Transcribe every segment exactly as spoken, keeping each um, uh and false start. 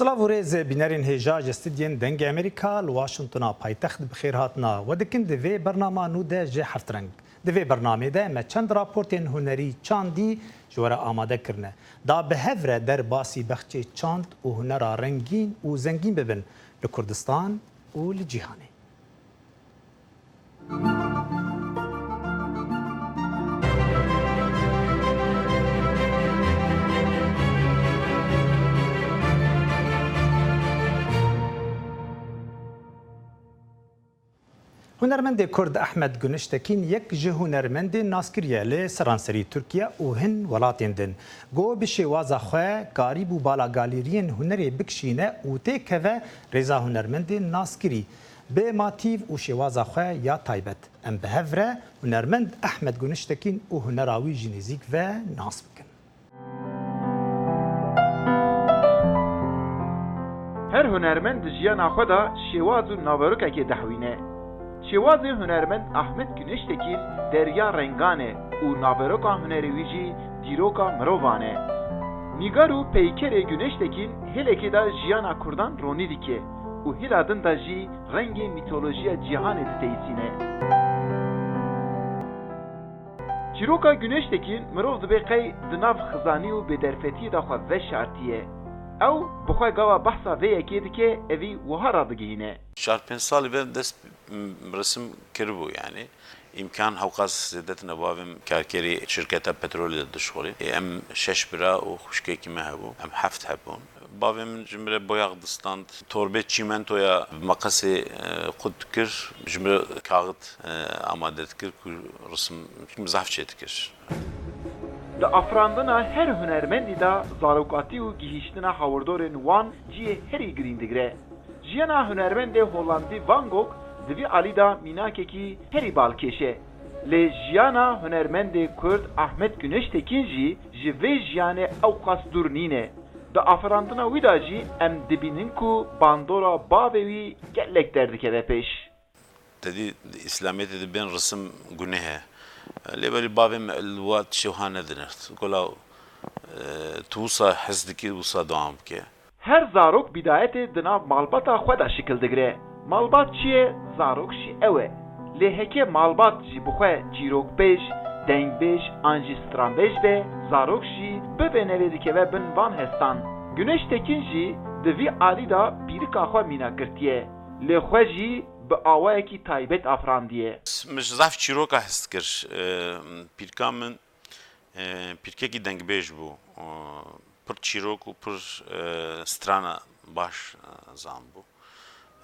Silav û rêz bînerên hêja ji stûdyên Dengê Amerîka li Washingtona paytext bi xêr hatina we dikin di vê bernama nû de ji Heftreng. Di vê bernamê de me çend raportên hunerî çandî ji we re amade kirine. Da bi hev re derbasî bexçê çand û hunera rengîn û zengîn bibin li Kurdistan û li cîhanê. Hunermendê Kurd Ehmed Guniştekîn yek ji hunermendên naskirî ye li seranserî Tirkiye û hin welatên din. Go bi şêwaza xwe karîbû bala galêriyên hunerê bikişîne û têkeve rêza hunermendên naskirî bi matîf û şêwaza xwe ya taybet. Em bi hev re hunermend Ehmed Guniştekîn û hunera wî ji nêzîk ve nas bikin. Her hunermend di jiyana xwe de şêwaz û naverokekê dehwîne. Şêwazê hunermend Ahmet Güneştekîn derya rengan e û naveroka hunerê wî jî dîroka mirovan e. Nîgar û peykerê Güneştekîn hêlekê de jiyana Kurdan ronî dike û hêla din de jî rengê mîtolojiya cîhanê diteyisîne. Çîroka Güneştekîn mirov dibê qey di nav xizanî û bêderfetiyê de xwe veşartiye. Ew bi xwe gava behsa vê yekê dike, evî wiha radigihîne. Çar pênc salî ve dest, m, resim kiribû, yanî îmkan hewqas zêde tine. Bavê min karkerî şirketa petrolê de dişuxulî. Ê, em şeş bira û xwişkekî me hebû. Em heft hebûn. Bavê min ji min re boyax distand, torbê çîmentoya bi meqesê, e, qut dikir, ji min re kaxit, e, amade dikir ku risim, çim zehf çêdikir. Di afirandina her hunermendî de zarokatî û gihîştina hawirdorên wan cihê herî girîng digire. Jiyana hunermendê Hollandî Van Gogh di vî alî de mînakekî herî balkêş e. Lê jiyana hunermendê Kurd Ahmet Güneştekîn jî ji vê jiyanê ewqas dûr nîne. Di afirandina wî de jî em dibînin ku bandora bavê wî gelek derdikeve pêş. Te dî, di Îslamiyetê dibên risim guneh e. Lê belî bavê me li wa tiştê wiha nedinert. Gola, e, tu wisa hez dikî, wisa dewam bike. Her zarok bidayetê di nav malbata xwe de şikil digire. Malbat çi ye? Zarok jî ew e. Lê heke malbat jî bi xwe çîrokbêj, dengbêj an jî stranbêj be, zarok jî bi vê nevê dikeve bin van hestan. Güneş Tekin jî di vî alî de pîrika xwe mînak girtiye. Lê xwe jî bi awayekî taybet afirandiye. Min ji zaf çîroka hez dikir. E, pîrika min, e, pîrkekî dengbêj bû. E, pir çîrok û pir, e, strana baş, e, zanbû.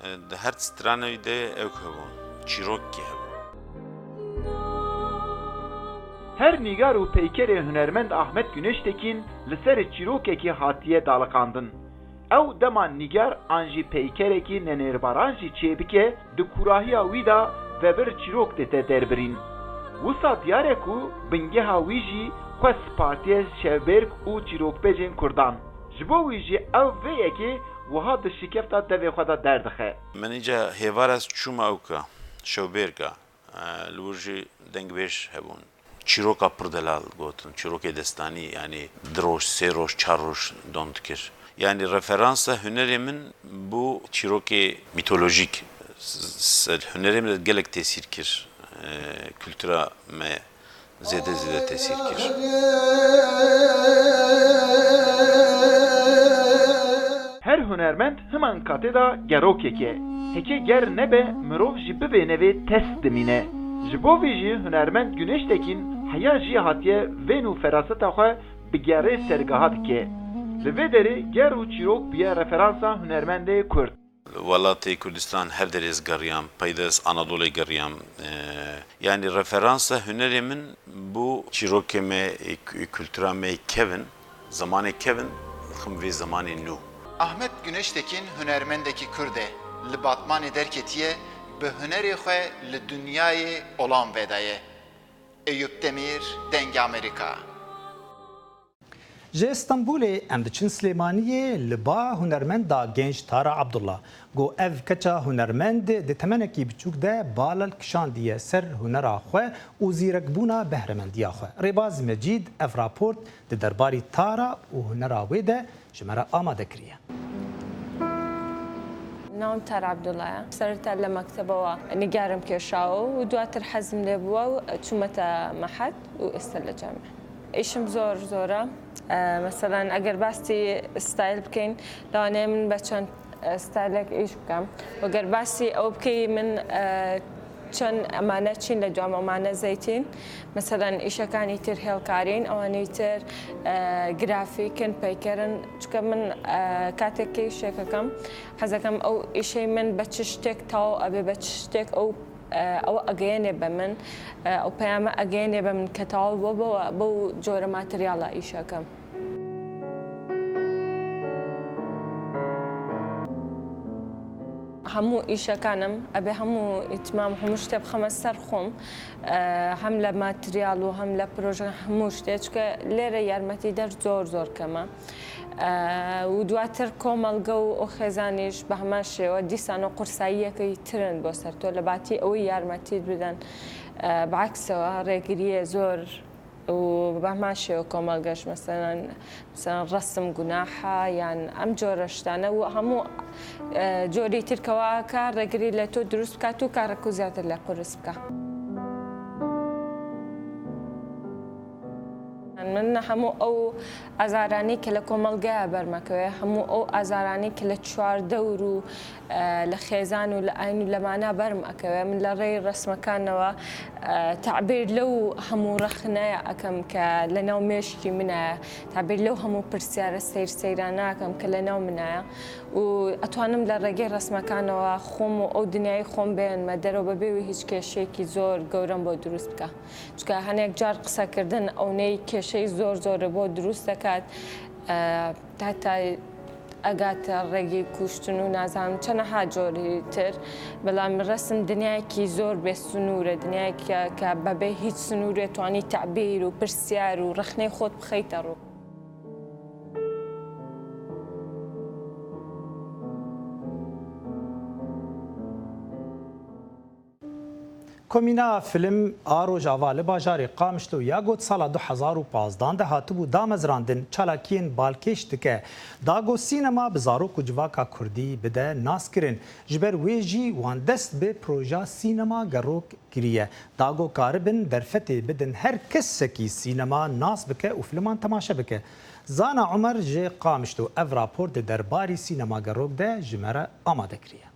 E, di her stranê de ew hebûn, çîrokekî hebû. Her nîgar û peykerê hunermend Ahmet Güneştekîn li serê çîrokekî hatiye daliqandin. Ew dema nîgar an jî peykerekî nenêrbaran jî çêbike, di kûrahiya wî de vebir çîrok dête derbirîn. Wisa diyar e ku bingeha wî jî xwe spartiye şevbêrk û çîrokbêjên kurdan. Ji bo wî jî ew vê yekê wiha di şikefta devê xwe de derdixe. Min îca hêvara çûma ewka, şewbêrka. E, li wir jî dengbêj hebûn. Çîroka pir delal gotin, çîrokê destanî, yanî di roj, sê roj, çar roj dom dikir. Yanî referansa hunerê min bû çîrokê mîtolojîk. S-, s-, hunerê min gelek tesîr kir. E, kultura me zêde zêde tesîr kir. Her hunermend himan katê de gerokek e. Heke ger nebe, mirov jî bi vê nevê ters dimîne. Ji bo vî jî hunermend Güneş Tekin heya jî hatiye vên û feraseta xwe bi gerê sergeha dike. Li vê derê ger û çîrok bûye referansa hunermendê Kurd. Welatê Kurdistan her derê ez geriyam, peyde ez Anadolê geriyam. Ee, yani referansa hunerê min bû çîrokê me, e, ku-, kultura me kevin, zamanê kevin, xim vê zamanê nû. Ahmet Güneştekin hunermendekî Kurd e. Li Batmanê derketiye, bi hunerê xwe li dinyayê olan vedaye. Eyüp Demir, Dengê Amerîka. Ji Stenbolê em diçin Silêmaniyê li ba hunermenda genc Tara Abdullah. Got ev keça hunermend di temenekî biçûk de bal kişandiye ser hunera xwe û zîrekbûna behremendiya xwe. Rêbaz Mecîd ev raport di derbarî Tara û hunera wê de ji me re amade kiriye. Navim Tara Abdullah ye. Sereta li mektebewa nigarim kêşawo û duatir hezim lê bûwa û çûmete mehed û êsta li cem me. Îşim zor zor e. E, meselen, eger basî style bikeyn, lawanê min be çend, e, stylek îş bikem. Eger basî ew bikey, min, e, çend emane çîn li dua me, emane zeytîn. Meselen, îşekan îtir hêlkarîn, ewan îtir, e, grafîk in, peyker in. Çunke min, e, katekê îşek dikem, hez dikem ew îşê min be çi ştek taw ebe, be çi ştek ew e, ew ageyêne be min, e, ew peyame ageyêne be min ke taw bo, bo, bo cure materyala îşeke. Hemû îşekan em, ebe hemû îtimam, hemû şte bixeme ser xwe, e, hem le materyal û hem le proje, hemû şte, çunke lêre yarmetîder zor zor keme. Eee, û duatir komelge û, û xêzanî ji behman şêwe dîsan û qursayiyeke tir in bo ser to. Li batî ew yarmetî bidin. Eee, bi eksewe rêgiriyê zor û behman şêwe komelge ji, meselen, meselen, resim gunaha, yan em cure ştane û hemû, eee, corî tirkewa ka rêgirî lê to dirust bika, tu kare ku ziyade lê qurs bika. Min hemû ew azaranî ke li komelgeya ber me keve, hemû ew azaranî ke li çar dewr û, e, li xêzan û li ayn û lemana ber me keve, min li rêy resmekannewa, e, tebîr lew hemû rexneya ekem ke li nav mêşkî min e, tebîr lew hemû pirsyara seyr seyrana ekem ke li nav min e. Û etwanim li regê resmekannewa xwem û ew dinyayê xwem bênim derve bê wî hîç kêşeyekî zor gewrem bo dirust bika. Çunke hinek car qisekirdin ew ney kêşeyî zor zor e bo dirust dekat. E, heta egat regî kuştin û nazanim çeneha corî tir. Belam resim dinyayekî zor bê sinûr e, dinyayekî ke bebê hîç sinûrê twanî tebîr û pirsyar û rexnê xwe bixeyte rû. Komîna Fîlm a Rojava li bajarê Qamişlo ya ku di sala du hezar û pazdan de hatibû damezrandin, çalakiyên balkêş dike, da ku sînema bi zarok û civaka kurdî bide naskirin. Ji ber wê jî wan dest bi proja Sînema Gerok kiriye, da ku karibin derfetê bidin her kesekî sînema nas bike û fîlman temaşe bike. Zana Umer ji Qamişlo ev rapor di derbarî Sînema Gerok de ji me re amade kiriye.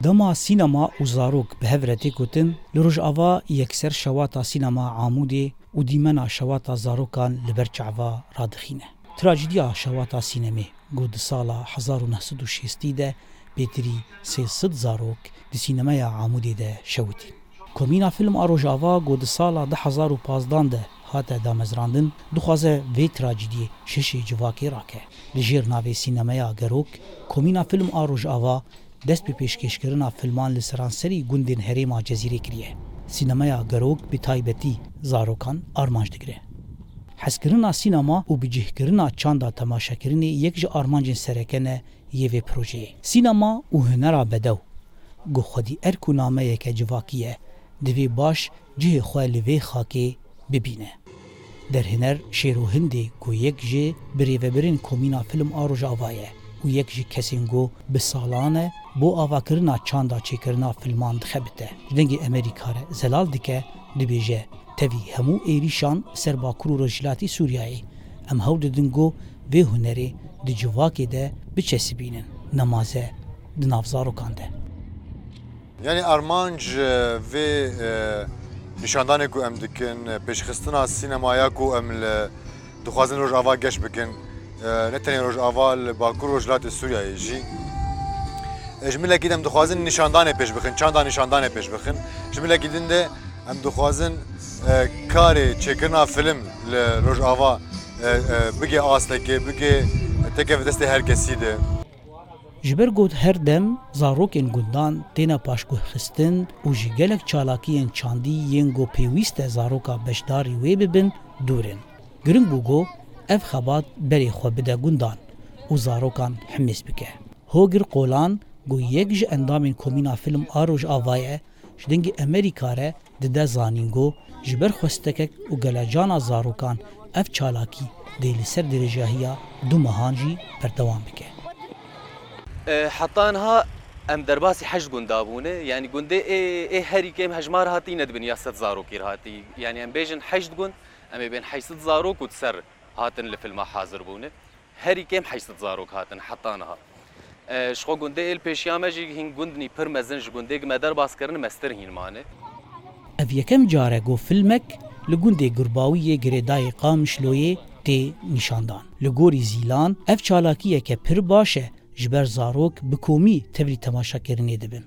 Dema sînema û zarok bi hev re tê gotin, li Rojava yekser şewata sînema Amûdê û dîmena şewata zarokan li ber çava radixîne. Trajediya şewata sînemê, ku di sala hezar û neh sed û şêstî de pêtirî sê sed zarok di sînemeya Amûdê de şewitîn. Komîna Fîlm a Rojava, ku di sala du hezar û pazdan de hate damezrandin, dixwaze vê trajîdiyê şeşê civakê rake. Li jêr navê Sînemeya Gerok, Komîna Fîlm a Rojava dest bi pêşkêşkirina fîlman li seranserî gundên herêma Cezîrê kiriye. Sînemeya Gerok bi taybetî zarokan armanc digire. Hezkirina sînema û bicihkirina çanda temaşekirinê yek ji armancên sereke ne yê vê projeyê. Sînema û hunera bedew, ku xwedî erk û nameyeke civakî ye, divê baş cihê xwe li vê xakê bibîne. Derhêner Şêro Hindê, ku yek ji birêvebirên Komîna Fîlm a Rojava ye û yek ji kesên ku bi salan e bo avakirina çanda çêkirina fîlman dixebite, ji Dengê Amerîka re zelal dike, dibêje, Tevî hemû êrîşan ser Bakur û Rojhilatî Sûriyeyê, em hewl didin ku vê hunerê di civakê de biçesibînin, nemaze di nav zarokan de. Yanî armanc, e, vê, e, nîşandanê ku em dikin, e, pêşxistina sînemaya ku em li dixwazin Rojava geş bikin, e, ne tenê Rojava, li Bakur Rojhilatê Sûriyeyê jî. Ji milekî de em dixwazin nîşandanê pêş bixin, çanda nîşandanê pêş bixin. Ji milekî din de em dixwazin, e, karê çêkirina film li Rojava, e, e, bigê astekê, bigê teke bi destê her kesî de. Ji ber ku her dem zarokên gundan têne paşguhxistin û ji gelek çalakiyên çandî yên ku pêwîst e zaroka beşdarî wê bibin, dûr in. Giring bû ku ev xebat berê xwe bide gundan û zarokan himêz bike. Hogir Qolan ku yek ji endamên Komîna Film a Rojavayê ye, ji dengê Amerîka re dide zanîn ku ji ber xwestekek û gelecana zarokan ev çalakî dê li ser dirêjahiya du mehan jî berdewam bike. E, heta niha em derbasî heşt gunda bûne. Yanî gundê ê, ê herî kêm hejmar hatî ne dibin ya sed zarokî re hatî. Yanî em bêjin heşt gund, em ê bên heşt sed zarok û di ser hatin li filma hazir bûne. Herî kêm heşt sed zarok hatin heta niha. E, ji xwe gundê ê li pêşiya me jî hîn gundnî pir mezin ji gundê ku me derbas kirine mestir hîn mane. Ev yekem car e ku filmek li gundê Gurbawiyê girêdayê Qamişloyê tê nîşandan. Li gorî Zîlan, ev çalakiyeke pir baş e, ji ber zarok bi komî tevlî temaşekirinê dibin.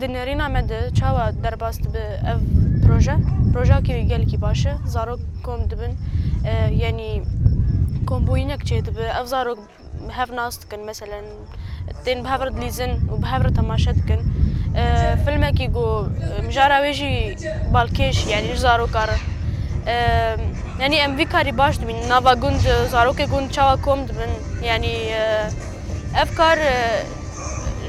Di nerîna me de çawa derbas dibe ev proje? Projeyekî gelekî baş e. Zarok kom dibin, e, yanî kombûyînek çêdibe. Ev zarok hev nas dikin, meselen, tên bi hev re dilîzin û bi hev re temaşe dikin. E, filmekî ku, e, mijara wê jî balkêş, yanî ji zarokan re. E, yanî em vî karî baş dibînin. Nava gund, e, zarokê gund çawa kom dibin? Yanî, e, ev kar, e,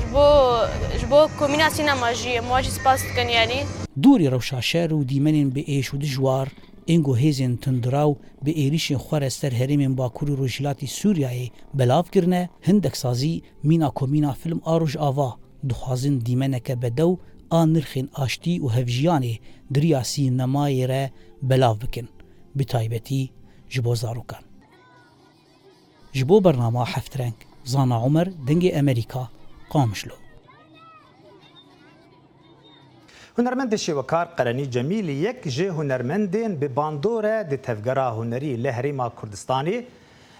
ji bo, ji bo Komîna Sînema jî em wan jî spas dikin, yanî. Dûrî rewşa şer û dîmenên bi êş û dijwar, ên ku hêzên tundrew bi êrîşên xwe re ser herêmên Bakur û Rojhilatî Sûriyeyê belav kirine, hindek sazî mîna Komîna Film a Rojava dixwazin dîmeneke bedew a nirxên aştî û hevjiyanê di riya sînemayê re belav bikin, bi taybetî ji bo zarokan. Ji bo bernama Heft Reng, Zana Omer, Dengê Amerîka, Qamişlo. Hunermendê şêwekar Qerenî Cemîl yek ji hunermendên bi bandor e di tevgera hunerî li Herêma Kurdistanê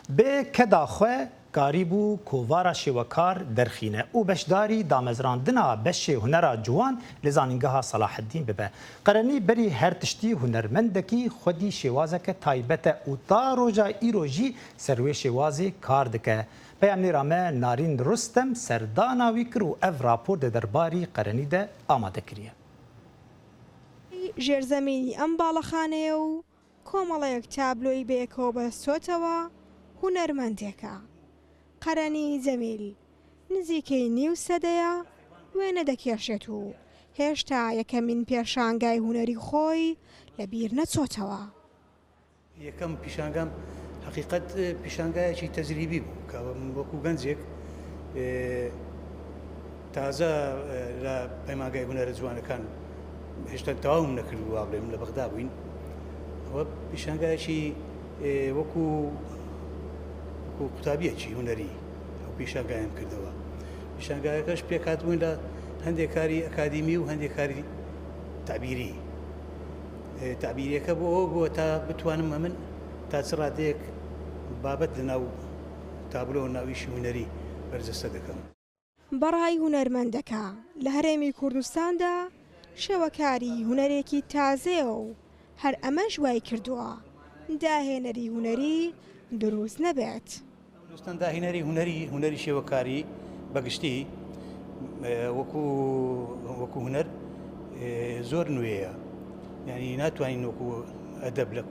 bi keda xwe karîbû kovara şêwekar derxîne û beşdarî damezrandina beşê hunera ciwan li Zanîngeha Selaheddîn bibe. Qerenî berî her tiştî hunermendekî xwedî şêwazeke taybet e û ta roja îro jî ser wê şêwazê kar dike. Peyamnêra me Narîn Rustem serdana wî kir û ev rapor di derbarî Qerenî de amade kiriye. Jêrzemînî em baڵەخانەیە و کۆمەڵەیەک تابلۆی بەیەکەوە بەستۆتەوە، هونەرمەندێکە. قەرەنی جەمیل، نزیکەی نیو سەدەیە وێنە دەکێشێت و هێشتا یەکەمین پێشانگای هونەری خۆی لەبیر نەچۆتەوە. یەکەم پیشانگام حەقیقەت، ئێ، پیشانگایەکی تەجریبی بوو کە وەکو گەنجێک، ئێ، تازە، ئێ، لە پەیمانگای هونەرە جوانەکان هێشتا تەواوم نەکردبوو، وا بڵێم، لە بەغدا بووین. ئەوە پیشانگایەکی، ئێ، وەکو، وەکو قوتابیەکی هونەری ئەو پیشانگایان کردەوە. پیشانگایەکەش پێکهاتبوون لە هەندێک کاری ئەکادیمی و هەندێک کاری تعبیری. ئێ، تعبیریەکە بۆ ئەوە بووە تا بتوانم ئەمن تا چ ڕادەیەک بابەت لە ناو تابلۆ و ناویشی هونەری بەرجەستە دەکەم. بەڕای هونەرمەندەکە، لە هەرێمی کوردستاندا شێوەکاری هونەرێکی تازەیە و هەر ئەمەش وای کردووە داهێنەری هونەری دروست نەبێت. کوردستان داهێنەری هونەری، هونەری شێوەکاری بەگشتی، ئێ، وەکو، وەکو هونەر، ئێ، زۆر نوێیە. یعنی ناتوانین وەکو ئەدەب لە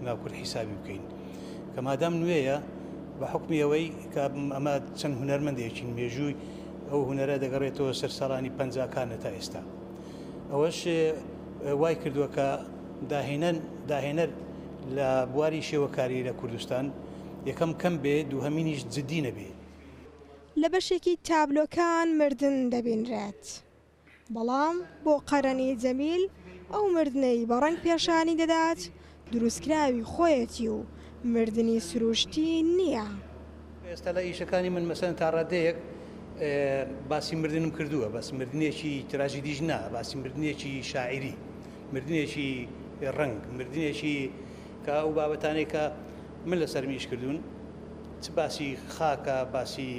ناو کورد حیسابی بکەین. کە مادام نوێیە، بە حکمی ئەوەی کە ئەمە چەند هونەرمەندێکین، مێژووی ئەو هونەرە دەگەڕێتەوە سەر ساڵانی پەنجاکان تا ئێستا. ئەوەش، ئێ، وای کردووە کە داهێنەر، داهێنەر لە بواری شێوەکاری لە کوردستان یەکەم کەم بێ، دووهەمینیش جدی نەبێ. لە بەشێکی تابلۆکان مردن دەبینرێت. بەڵام بۆ قەرەنی جەمیل ئەو مردنەی بە ڕەنگ پێشانی دەدات، دروستکراوی خۆیەتی و مردنی سروشتی نییە. ئێستا لە ئیشەکانی من، مەسەلەن، تا ڕادەیەک، ئێ، باسی مردنم کردووە، بەس مردنێکی تراژیدیش نا، باسی مردنێکی شاعیری، مردنێکی ڕەنگ، مردنێکی کە ئەو بابەتانەی کە من لەسەر میش کردوون، چ باسی خاکە، باسی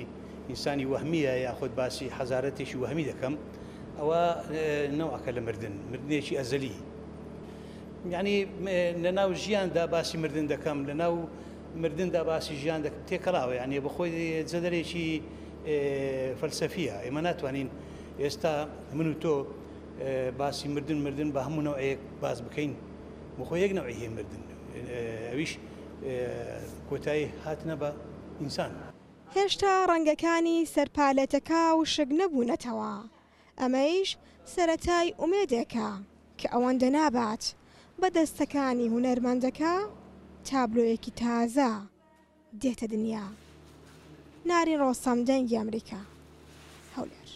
ئینسانی وەهمییە یاخود باسی حەزارەتێکی وەهمی دەکەم، ئەوە، ئێ، نەوعەکە لە مردن، مردنێکی ئەزەلی. یعنی، ئێ، لە ناو ژیاندا باسی مردن دەکەم، لە ناو مردندا باسی ژیان دەکەم، تێکەڵاوە، یعنی، بە خۆی جەدەلێکی، ئێ، فەلسەفییە. ئێمە ناتوانین ئێستا من و تۆ، ئێ، باسی مردن، مردن بە هەموو نەوعێک باس بکەین. بە خۆی یەک نەوعی هەیە مردن. ئێ، ئەویش، ئێ، کۆتایی هاتنە بە ئینسان. هێشتا ڕەنگەکانی سەر پالێتەکە وشک نەبوونەتەوە. ئەمەیش سەرەتای ئومێدێکە کە ئەوەندە نابات بە دەستەکانی هونەرمەندەکە تابلۆیەکی تازە دێتە دنیا. نارین ڕۆستەم، دەنگی ئەمریکا، هەولێر.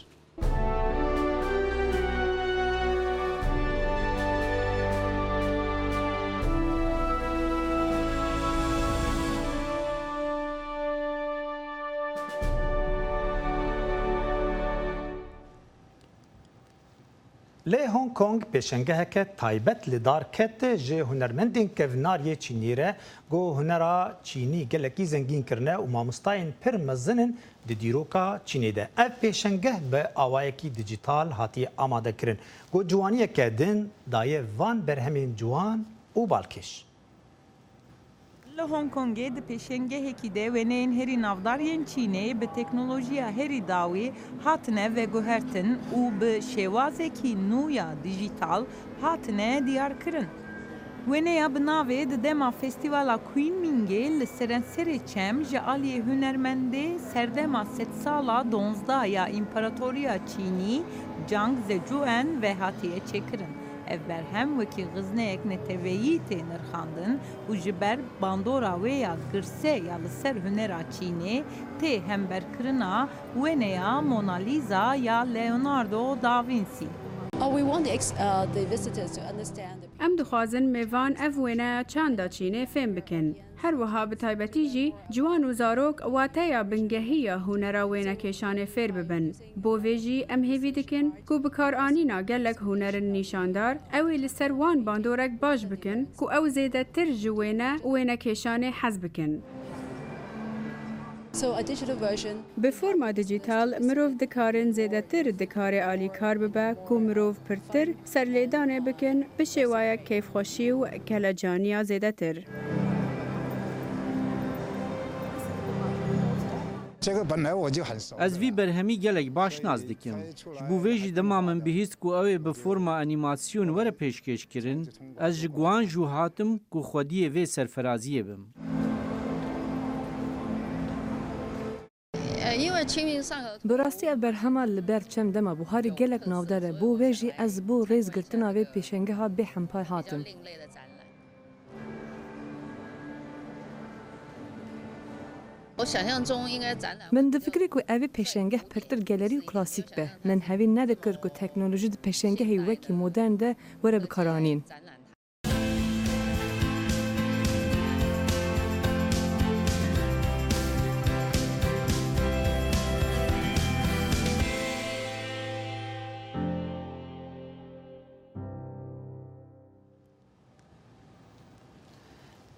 Li Hong Kong pêşengeheke taybet li dar ket ji hunermendên kevnar yê Çînî re, ku hunera Çînî gelekî zengîn kirine û mamostayên pir mezin in di dîroka Çînê de. Ev pêşengeh bi awayekî dîjîtal hatiye amadekirin, ku ciwaniyeke din daye van berhemên ciwan û balkêş. Li Hong Kongê di pêşengehekî de wêneyên herî navdar yên Çînê bi teknolojiya herî dawî hatine veguhertin û bi şêwazekî nû ya dîjîtal hatine diyarkirin. Wêneya bi navê Di dema Festîvala Kunmingê li serenserê çem ji aliyê hunermendê serdema sedsala duwazdeh ya Împaratoriya Çînî Zhang Zhejun ve hatiye çêkirin. Ev berhem wekî xizneyek neteweyî tê nirxandin û ji ber bandora wê ya girse ya li ser hunera Çînê tê hemberkirina wêneya Mona Lisa ya Leonardo da Vinci. Oh, we want the ex-, uh, the visitors to understand the Em dixwazin mêvan ev wêneya çanda Çînê fêm bikin. Her wiha bi taybetî jî ciwan û zarok wateya bingehî ya hunera wênekêşanê fêr bibin. Bo vê jî em hêvî dikin ku bikaranîna gelek hunerin nîşandar, ew ê li ser wan bandorek baş bikin ku ew zêdetir ji wêne û wênekêşanê hez bikin. So a digital version. Bi forma dîjîtal mirov dikarin zêdetir di karê alîkar bibe ku mirov pirtir serlêdanê bikin, bi şêwayek keyfxweşî û kelecaniya zêdetir. Ez vî berhemî gelek baş nas dikim. Ji bo vê jî dema min bihîst ku ew ê bi forma anîmasyon were pêşkêş kirin, ez ji Guangzhou hatim ku xwediyê vê serfiraziyê bim. Bi rastî ev berhema li ber çem dema buharî gelek navdar e, bo vê jî ez bo rêzgirtina vê pêşengeha bêhempa hatim. Min difikirî ku evî pêşengeh pirtir gelerî û klasîk be. Min hevî nedikir ku teknolojî di pêşengehê wekî modern de were bikaranîn.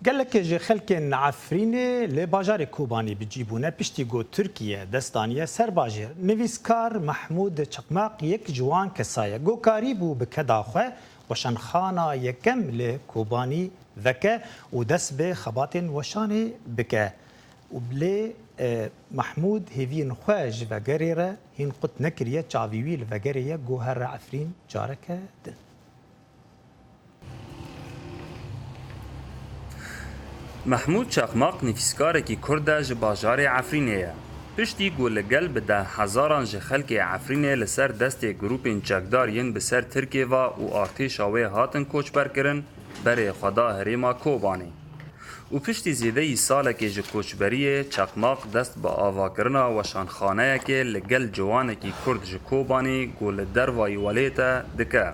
Gelek ji xelkên Efrînê li bajarê Kobanî bi cî bûne, piştî ku Tirkiye dest daniye ser bajêr. Nivîskar Mehmûd Çakmak yek ji wan kesa ye. Ku karîbû bi keda xwe weşanxana yekem li Kobanî veke û dest bi xebatên weşanê bike. Û lê, e, Mehmûd hêviyên xwe ji vegerê re hîn qut nekiriye, çavî wî li vegerê ye, ku here Efrîn careke din. Mehmûd Çakmak nivîskarekî Kurd e, ji bajarê Efrînê ye. Piştî ku li gel bi deh hezaran ji xelkê Efrînê li ser destê grûpên çekdar yên bi ser Tirkê ve û artêşa wê hatin koçberkirin, berê xwe da herêma Kobanê. Û piştî zêdeyî salekê ji koçberiyê, Çakmak dest bi avakirina weşanxaneyekê li gel ciwanekî Kurd ji Kobanê ku li dervayî welêt e, dike.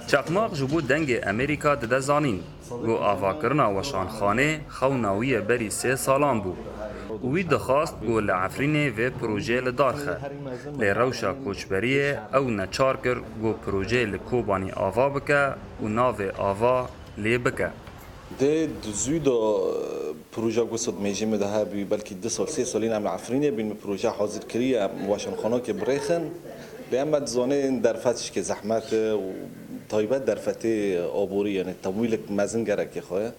Çakmak ji bo Dengê Amerîka dide zanîn ku avakirina weşanxanê xewna wî yê berî sê salan bû û wî dixwast ku li Efrînê vê projeyê li dar xe. Lê rewşa koçberiyê ew neçar kir ku projeyê li Kobanê ava bike û navê ava lê bike. Dê di zû de, e, Proje ku sed mêjê min de hebû, belkî du sal, sê salî em li Efrînê bîn, min proje hazir kiriye, em weşanxanakê birêxin. Lê em me dizanê derfet şikê zehmet e û taybet derfetê aborî, yani temwîlek mezin gerekê xwe ye.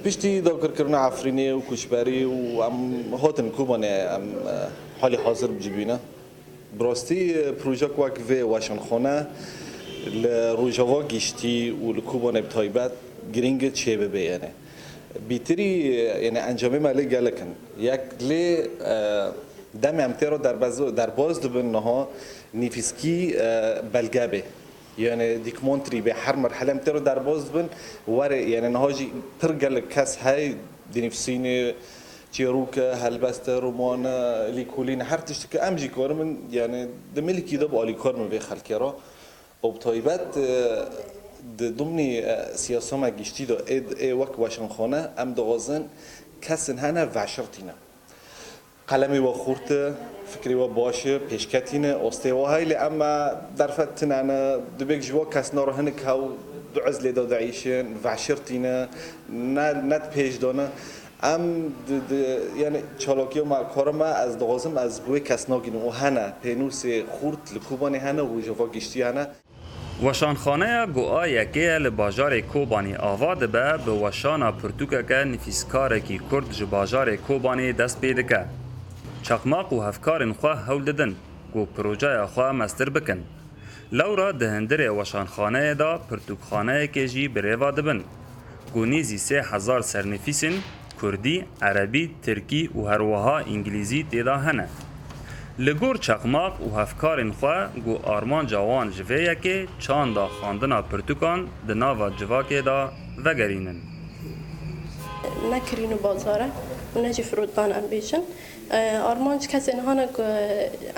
Piştî dagirkirina Efrînê û koçberî û em hatin Kobanê, em, e, halî hazir bi cî bîne. Bi rastî, e, projek wek vê weşanxane li Rojava giştî û li Kobanê bi taybet girîng e çêbibe, yani. Bîtirî, e, yani encamê me lê gelek in. Yek lê, e, demê em tê re derbez-, derbaz dibin niha nivîskî, e, belge bê. Yani dîkmantî bê, her merhele em tê re derbaz dibin, were, yani niha jî pir gelek kes hey dinivîsînê, çîrok e, helbest e, roman e, lîkolîn, her tiştike em jî karin, yani di milkî de bi alîkar bin vê xelkê re. Û bi taybet, e, di dimnî, e, siyasama giştî de ê, ê wek weşanxane em dixwazin kesên hene veşartîne. Qelemê we xurt e, fikrê we baş e, pêşketî ne, ostê we heye, lê em, e, derfet tune ne, dibêk ji we kesna re hinek hew du ez lê de dieyşin, veşartî ne, ne, ne di pêş de ne. Em di, di, yani çalakiya me, kara me, ez dixwazim ez bi wê kes nagînim û hene, pênûsê xurt li Kobanê hene û Rojava giştî hene. Weşanxaneya ku a yekê ye li bajarê Kobanê ava dibe, bi weşana pirtûkeke nivîskarekî Kurd ji bajarê Kobanê dest pê dike. Çakmak û hevkarên xwe hewl didin ku projeya xwe mestir bikin. Lewra di hundirê weşanxaneyê de pirtûkxaneyekê jî birêve dibin. Ku nêzî sê hezar sernivîsên kurdî, erebî, tirkî û herwiha îngilîzî tê de hene. Li gor Çakmak û hevkarên xwe, ku armanca wan ji vê yekê çanda xwendina pirtûkan di nava civakê de vegerînin. Ne kirîn û bazar e û ne jî firotan em bêjin. E, armanc kesên hane ku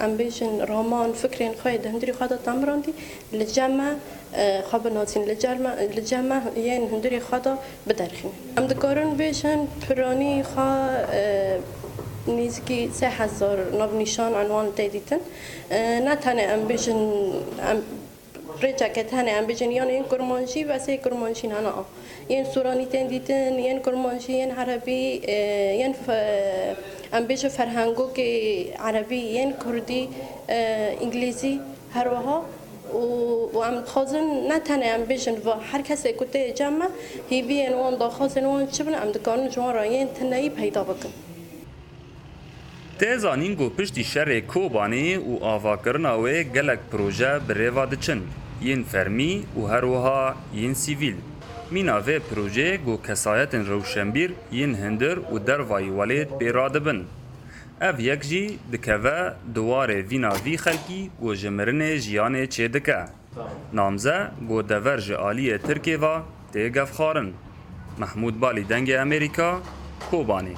em bêjin raman, fikrên xwe yê di hundirî xwe de temrandî, li cem me, e, xwe binasîn, li cem me, li cem me yên hundirî xwe de biderxînin. Em dikarin bêjin piranî xwe, e, nêzîkî sê hezar navnîşan, enwan tê dîtin. E, ne tenê em bêjin, em rêçeke tenê em bêjin, yan yên kurmanjî, bes ê kurmanjî ne, na. Yên sûranî tên dîtin, yên kurmanjî, yên erebî, e, yên fe-, em bêjin ferhengokê erebî, yên kurdî, e, îngilîzî, her wiha. Û, û em dixwazin ne tenê em bêjin va, her kesê ku tê cem me, hêviyên wan, daxwazên wan çi bin, em dikarin ji wan re yên tuneyî peyda bikin. Tê zanîn ku piştî şerê Kobanê û avakirina wê gelek proje bi rê ve diçin, yên fermî û her wiha yên sivîl. Mîna vê projeyê ku kesayetên rewşenbîr yên hundir û dervayî welêt pê radibin. Ev yek jî dikeve di warê vîna vî xelkî ku ji mirinê jiyanê çêdike. Namze ku dever ji aliyê Tirkê ve tê gefxwarin. Mehmûd Balî, Dengê Amerîka, Kobanê.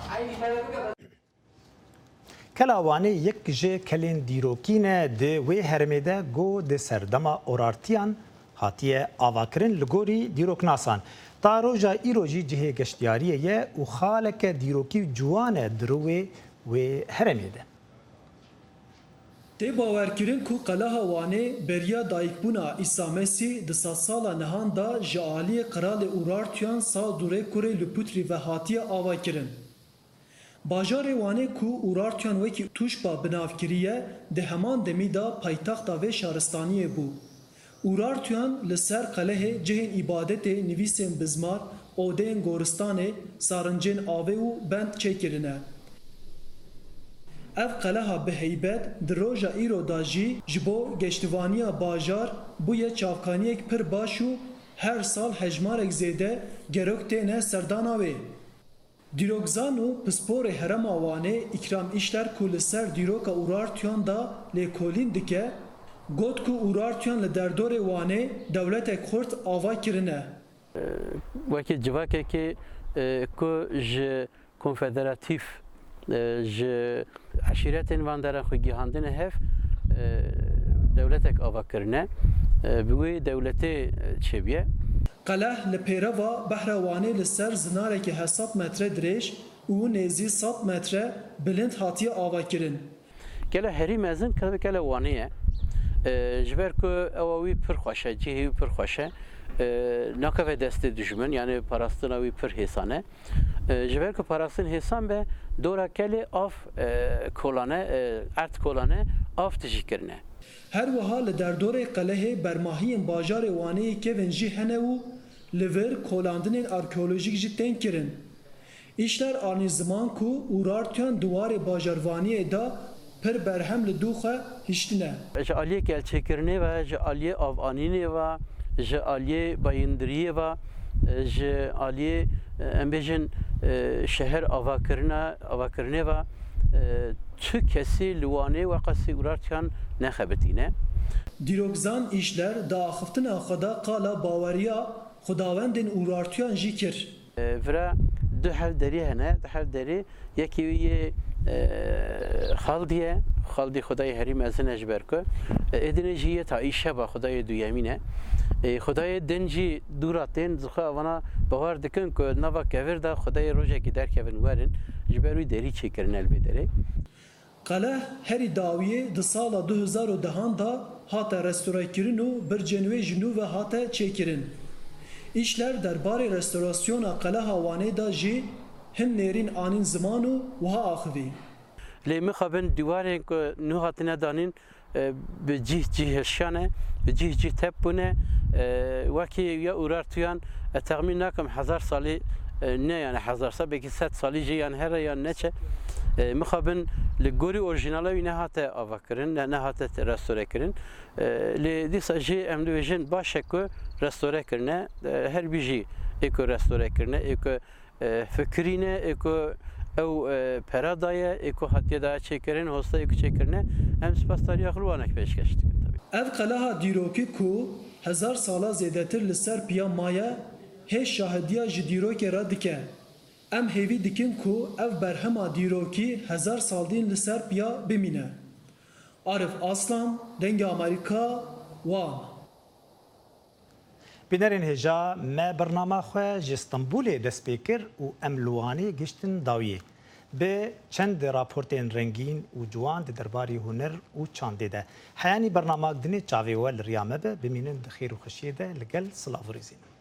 Kela Wanê yek ji kelên dîrokî ne di wê herêmê de ku di serdema Urartiyan hatiye avakirin li gorî dîroknasan. Ta roja îro jî cihê geştiyariyê ye û xaleke dîrokî û ciwan e di rûyê wê herêmê de. Tê bawerkirin ku Qeleha Wanê beriya dayikbûna Îsa Mesîh di sedsala nihan de ji aliyê Qralê Urartuyan Sawdûrê kurê Lupûtrî ve hatiye avakirin. Bajarê Wanê ku Urartuyan wekî tûşba bi nav kiriye, di heman demî de paytexta vê şaristaniyê bû. Urartuyan li ser qelehê cihên îbadetê, nivîsên bizmar, odeyên goristanê, sarincên avê û bend çêkirine. Ev qeleha bi heybet di roja îro de jî ji bo geştivaniya bajar bûye çavkaniyek pir baş û her sal hejmarek zêde gerok têne serdana wê. Dîrokzan û pisporê Herêma Wanê Îkram Îşler ku li ser dîroka Urartuyan de lêkolîn dike, got ku Urartuyan li derdorê Wanê dewletek xurt ava kirine. Wekî civakekî, e, ku ji konfederatîf, e, ji eşîretên van deran xwe gihandine hev, e, dewletek ava kirine, e, bi wî dewletê, e, çêbûye. Qeleh li pêreva behra Wanê li ser zinarekî heft sed metre dirêj û nêzî sed metre bilind hatiye avakirin. Gelo herî mezin ke-, gelo Wanê ye. E, ji ber ku ewa wî pir xweş e, cihê wî pir xweş e. E, nakeve destê dijmin, yani parastina wî pir hêsan e. E, ji ber ku parastin hêsan be, dora kelê av, e, kolane, e, erd kolane, av tijî kirine. Her wiha li derdorê qelehê bermahiyên bajarê Wanê yê kevin jî hene û li vir kolandinên arkeolojîk jî tên kirin. Îşler anî ziman ku Urartuyan di warê bajarvaniyê de pir berhem li dû xwe hiştine. Ji aliyê gelçêkirinê ve, ji aliyê avanînê ve, ji aliyê bayindiriyê ve, ji aliyê, em bêjin, şeher avakirina, avakirinê ve, tu kesî li Wanê weqasî Urartuyan nexebitîne. Dîrokzan Îşler di axiftina xwe de qala baweriya xwedawendên Urartuyan jî kir. E, vira du hev derî hene, du hev derî, yekî wî yê, e, Xaldî ye, Xaldî xwedayê herî mezin e ji ber ku, e, êdinê jî yê Taîşeba xwedayê duyemîn e. E, xwedayê din jî dûra tên, zixwe evana bawer dikin ku nava kevir de xwedayê rojekî derkevin werin, ji ber wî derî çêkirine li vê derê. Qeleh herî dawiyê di sala du hezar û dehan de hate restorekirin û bircên wê ji nû ve hate çêkirin. Îşler derbarê restorasyona Qeleha Wanê de jî hin nêrîn anîn ziman û wiha axivî. Lê mixabin dîwarên ku nû hatine danîn, e, bi cih cih hirşiyane, bi cih cih tep bûne. E, wekî ya Urartuyan, e, texmîn nakim hezar salî, e, ne, yani hezar sal, belkî sed salî jî yan here yan neçe. E, mixabin li gorî orîjinala wî nehate avakirin, ne, nehate te-, restore kirin. E, lê dîsa jî em dibêjin baş e ku restore kirine, e, her bî jî ê ku restore kirine, ê ku e, fikirîne, ê ku ew, e, pera daye, ê ku hatiye daye çêkirin, hosta ê ku çêkirine, em spasdariya xwe li wanek pêşkeş dikin tabii. Ev qeleha dîrokî ku hezar sala zêdetir li ser piya maye, hê şahidiya ji dîrokê re dike. Em hêvî dikin ku ev berhema dîrokî hezar saldîn li ser piya bimîne. Arif Aslan, Dengê Amerîka, Wan. Bînerên hêja me bernama xwe ji Stenbolê dest pê kir û em li Wanê gihiştin dawiyê. Bi çend raportên rengîn û ciwan di derbarê huner û çandê de. Heyanî bernama dinê çavê we li riya me be, bimînin di xêr û xweşiyê de li gel silav û rêzê min.